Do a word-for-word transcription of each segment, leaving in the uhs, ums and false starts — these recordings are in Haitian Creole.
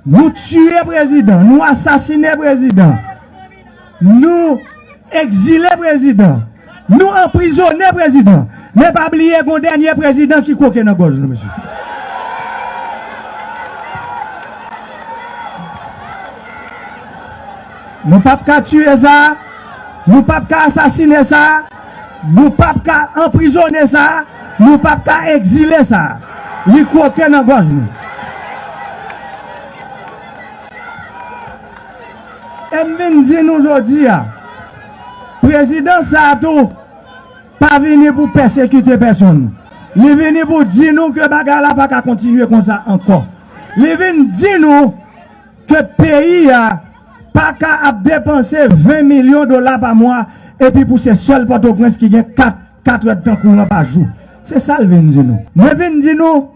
Nou tiye prezidan, nou asasinen prezidan, nou egzile prezidan, nou anprizone prezidan. Men pa bliye gon dènye prezidan ki kwoke nan gòj nou, mesye. Nou p ap ka tiye sa, nou p ap ka asasinen sa, nou p ap ka anprizone sa, nou p ap ka egzile sa. Li kwoke nan gòj nou. E m vin di nou jodi a, prezidan sa a tou pa vini pou pèsekite pèsonn. Li vini pou di nou ke bagay la pa ka kontinye konsa ankò. Li vin di nou ke peyi a pa ka ap depanse ven milyon dola pa mwa, epi pou se sèl Pòtoprens ki gen kat, kat èdtan kouran pa jou. Se sa l vin di nou. Mwen vin di nou,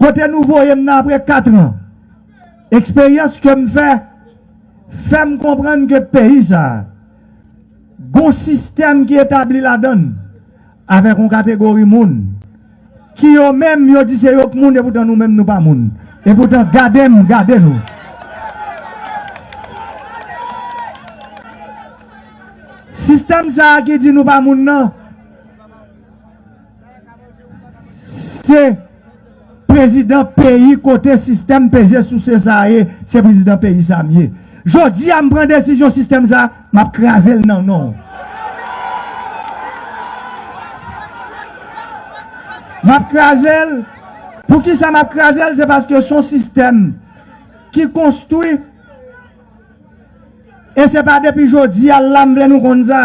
kote nou voye m nan apre kat an, eksperyans ke m fè, fè m konprann ke peyi sa a, gon sistèm ki etabli ladan l, avèk yon kategori moun ki yo menm yo di se yo k moun, epoutan nou menm nou pa moun. Epoutan gade m, gade nou. Sistèm sa a ki di nou pa moun nan, se prezidan peyi kote sistèm peze souse sa a ye, se prezidan peyi sa a m ye. Jodi a, m pran desizyon sistèm sa a, m ap kraze l nan non w. M ap kraze l. Poukisa m ap kraze l? Se paske se yon sistèm ki konstwi, e se pa depi jodi a l la m vle nou konn sa.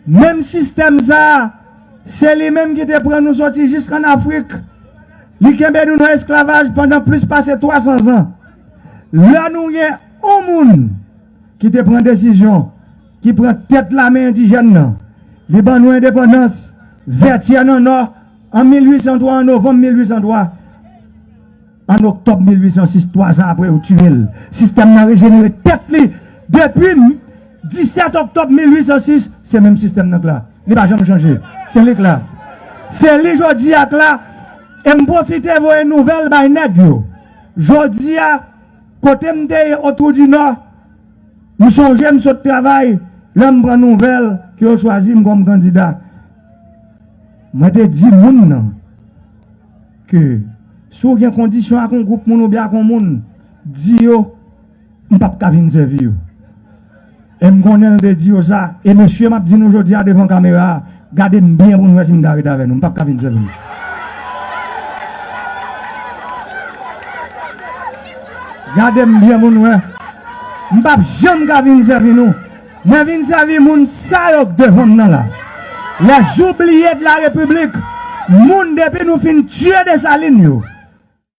Menm sistèm sa a, se li menm ki te pran nou soti jiskann Afrik. Li kenbe nou nan esklavaj pandan plis pase twa san zan. Lè nou gen yon moun ki te pran desizyon, ki pran tèt lame endijèn nan, li ban nou endepandans, Vètyè nan Nò, an mil uit san twa, an novanm mil uit san twa. An oktòb mil uit san sis, twa zan apre, yo tiye l. Sistèm nan rejenere tèt li. Depi disèt oktòb mil uit san sis, se menm sistèm nan k la. Li pa janm chanje. Se li k la. Se li jodi a k la. E m pwofite voye nouvèl bay nèg yo. Jodi a, kote m te ye Otwou di Nò, m sonje m sot travay, lè m pran nouvèl ke yo chwazi m kòm kandida. Mwen te di moun nan ke si w gen kondisyon ak yon gwoup moun oubyen ak yon moun, di yo, m p ap ka vin sèvi yo. E m konnen l te di yo sa, e mesye, m ap di nou jodi a devan kamera a, gade m byen pou n wè si m ka ret avè nou, m p ap ka vin sèvi nou. Gade m byen pou n wè. M p ap janm ka vin sèvi nou. Mwen vin sèvi moun sa yo k devan m nan la. Les oubliés de la République, moun depi nou fin tiye Desalin yo,